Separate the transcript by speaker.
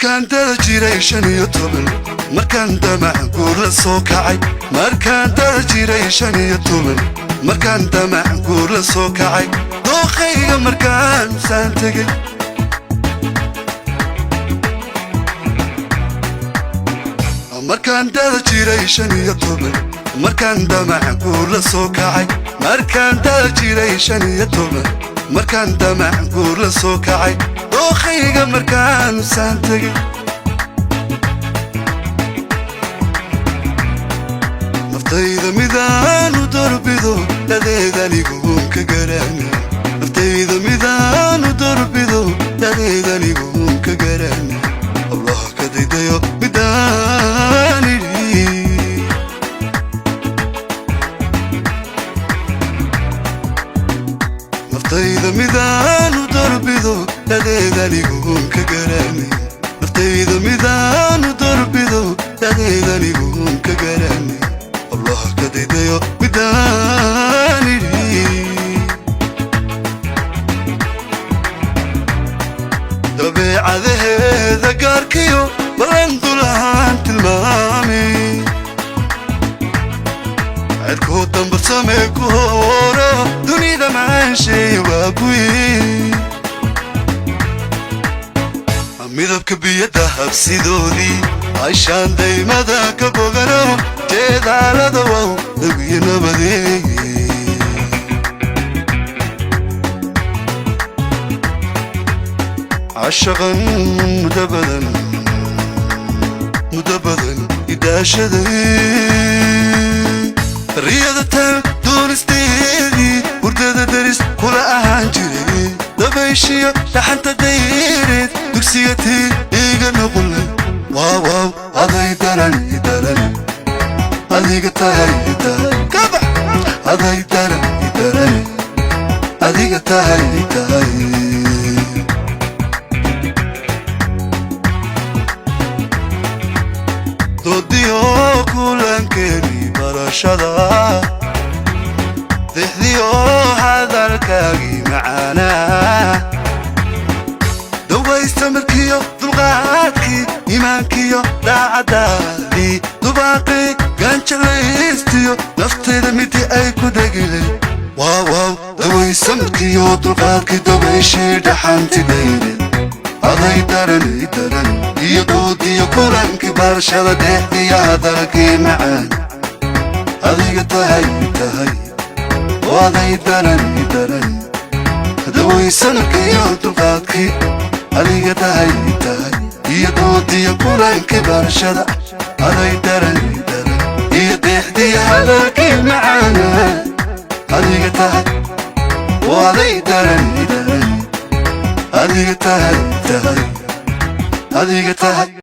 Speaker 1: Markaan dada jiray 15, markaan damac guur la soo kacay, markaan dada jiray 15, markaan damac guur la soo kacay, dooqayga markaan saan tegey. Markaan dada jiray 15, markaan damac guur la soo kacay, markaan dada jiray 15, markaan damac guur la soo kacay, dooqayga markaan saan tegey. Naftayda midaanu dorbido dadeedaniguun ka garana, naftayda midaanu dorbido dadeedaniguun ka garana, hablaha ka daydayo midaan idhi. Naftayda midaanu dorbido dadeedaniguun ka garana, naftayda midaanu dorbido dadeedaniguun ka garana, hablaha ka daydayo midaan idhi. Dabeecadaheeda gaarkiyo ballan dulahaan tilmaami, cirkuu dambarsame ku horo, dunida maanshay waa kuyi. Midabka biyada habsidoodii ashaan daymada ka bogano, jeedaalada wow dagiyo nabadeeye. Cashaqan muddo badan, muddo badan idaashaday, riyada taan doonisteedii, hurdada daris kula ahaan jiray, dabayshiyo dhaxanta dayreed, dugsiga tii iiga noqolay, waaw waaw aday daran daran, adiga tahay tahay kabax, aday daran daran, adiga tahay tahay. Doodiyo kulankeeni barashada, dixdiyo hadalkaagii macaanaa, dawaysta markiyo dulqaadkii, iimaankiyo daacadaadii, dubaaqii gaanjalaystiyo naftayda midii ay ku dhegilay, waaw waaw dawaysa markiyo dulqaadkii, dabayshii dhaxanti dayre, aday darani daran, iyo doodiyo kulankii barashada, dheexdiyo hadalkii macaan, adiga tahay tahay, aday darani daran, dawaysanarkiyo dulqaadkii, adiga tahay tahay, iyo doodiyo kulankii barashada, aday darani daran, iyo deexdiyo hadalkii macaana, adiga tahay, aday darani daran, adiga tahay tahay, adiga tahay.